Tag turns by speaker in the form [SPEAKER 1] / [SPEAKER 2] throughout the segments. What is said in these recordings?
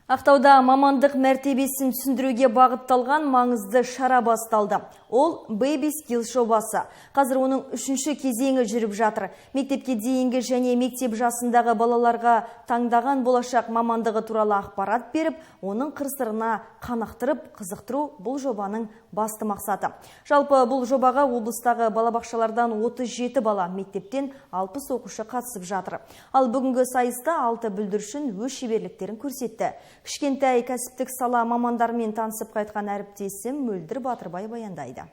[SPEAKER 1] Ақтауда мамандық мәртебесін түсіндіруге бағытталған маңызды шара басталды. Ол Baby Skills жобасы. Қазір оның үшінші кезеңі жүріп жатыр. Мектепке дейінгі және мектеп жасындағы балаларға таңдаған болашақ мамандығы туралы ақпарат беріп, оның қыр-сырына қанықтырып, қызықтыру бұл жобаның басты мақсаты. Жалпы бұл жобаға облыстағы балабақшалардан 37 бала, мектептен 60 оқушы қатысып жатыр. Ал бүгінгі сайыста 6 бүлдіршін өз шеберліктерін көрсетті. Кішкентай кәсіптік сала мамандарымен танысып қайтқан әріптесім Мөлдір Батырбай баяндайды.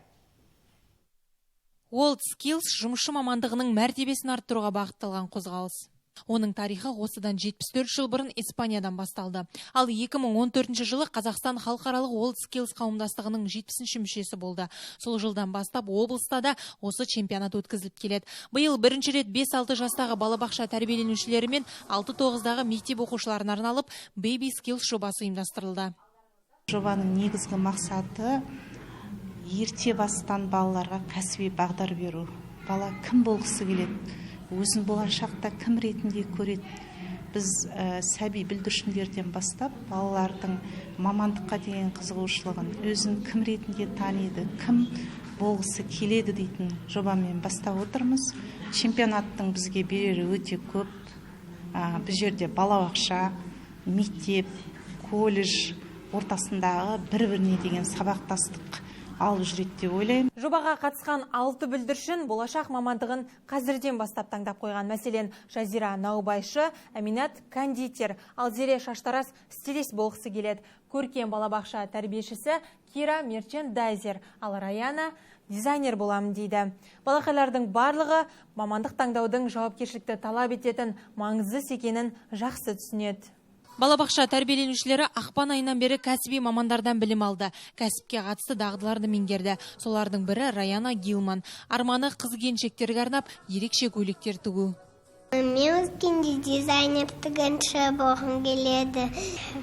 [SPEAKER 2] World Skills – жұмысшы мамандығының мәртебесін арттыруға бағытталған қозғалыс. Оның тарихы осыдан 74 жыл бұрын Испаниядан басталды. Ал 2014 жылы Қазақстан халықаралық World Skills қауымдастығының 70-ші мүшесі болды. Сол жылдан бастап облыста да осы чемпионат өткізіліп келеді. Биыл бірінші рет 5-6 жастағы балабақша тәрбиеленушілері мен 6-9-дағы мектеп оқушыларына арналып Baby Skills жобасы ұйымдастырылды.
[SPEAKER 3] Жобаның негізгі мақсаты – ерте бастан балаларға кәсіби бағдар беру. Бала кім болғысы келеді, өзін болашақта кім ретінде көреді? Біз сәби бүлдіршіндерден бастап балалардың мамандыққа деген қызығушылығын, өзін кім ретінде таниды, кім болғысы келеді дейтін жобамен бастап отырмыз. Чемпионаттың бізге берері өте көп. Бұл жерде балабақша, мектеп, колледж ортасындағы бір біріне деген сабақтастық алып жүреді деп ойлаймын.
[SPEAKER 2] Жобаға қатысқан алты бүлдіршін болашақ мамандығын қазірден бастап таңдап қойған. Мәселен, Жазира наубайшы, Әминат кондитер, ал Зере шаштараз, стилист болғысы келеді. Көркем балабақша тәрбиешісі, Кира мерчендайзер, ал Раяна дизайнер боламын дейді. Балақайлардың барлығы мамандық таңдаудың жауапкершілікті талап ететін маңызды іс екенін жақсы түсінеді. Балабақша тәрбиеленушілері ақпан айынан бері кәсіби мамандардан білім алды. Кәсіпке қатысты дағдыларды меңгерді. Солардың бірі – Раяна Гилман. Арманы – қыз келіншектерге арнап ерекше көйлектер тігу.
[SPEAKER 4] Мен өскенде дизайнер, тігінші болғым келеді.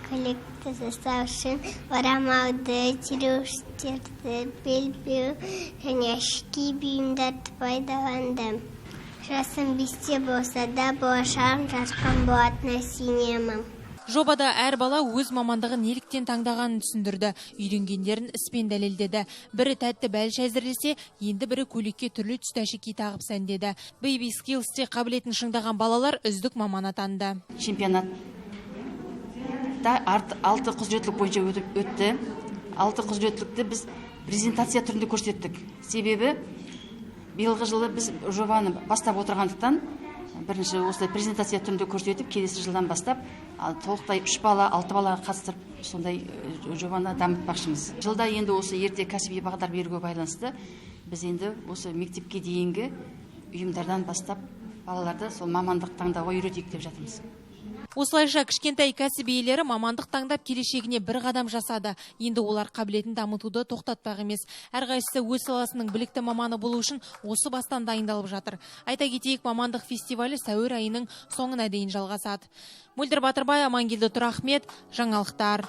[SPEAKER 4] Көйлекті жасау үшін орамалды, түйреуіштерді, белбеу және әшекей бұйымдарды пайдаландым. Жасым 5-те болса да, болашағым жарқын болатынына сенемін.
[SPEAKER 2] Жобада әр бала өз мамандығын неліктен таңдағанын түсіндірді. Үйренгендерін іспен дәлелдеді. Бірі тәтті бәліш әзірлесе, енді бірі көйлекке түрлі түсті әшекей тағып сәндеді. Baby Skills'те қабілетін шыңдаған балалар үздік маман атанды.
[SPEAKER 5] Чемпионатта алты құзыреттілік бойынша өтіп өтті. Алты құзыреттілікті біз презентация түрінде көрсеттік. Себебі биылғы жылы біз жобаны бастап отырғандықтан, бірінші осылай презентация түрінде көрсетіп, келесі жылдан бастап толықтай үш бала, алты балаға қатыстырып, сондай жобаны дамытпақшымыз. Жылда енді осы ерте кәсіби бағдар беруге байланысты біз енді осы мектепке дейінгі ұйымдардан бастап балаларды сол мамандық таңдауға үйретейік деп жатырмыз.
[SPEAKER 2] Осылайша кішкентай кәсіп иелері мамандық таңдап, келешегіне бір қадам жасады. Енді олар қабілетін дамытуды тоқтатпақ емес. Әрқайсысы өз саласының білікті маманы болу үшін осы бастан дайындалып жатыр. Айта кетейік, мамандық фестивалі сәуір айының соңына дейін жалғасады. Мөлдір Батырбай, Амангелді Тұрахмет, жаңалықтар.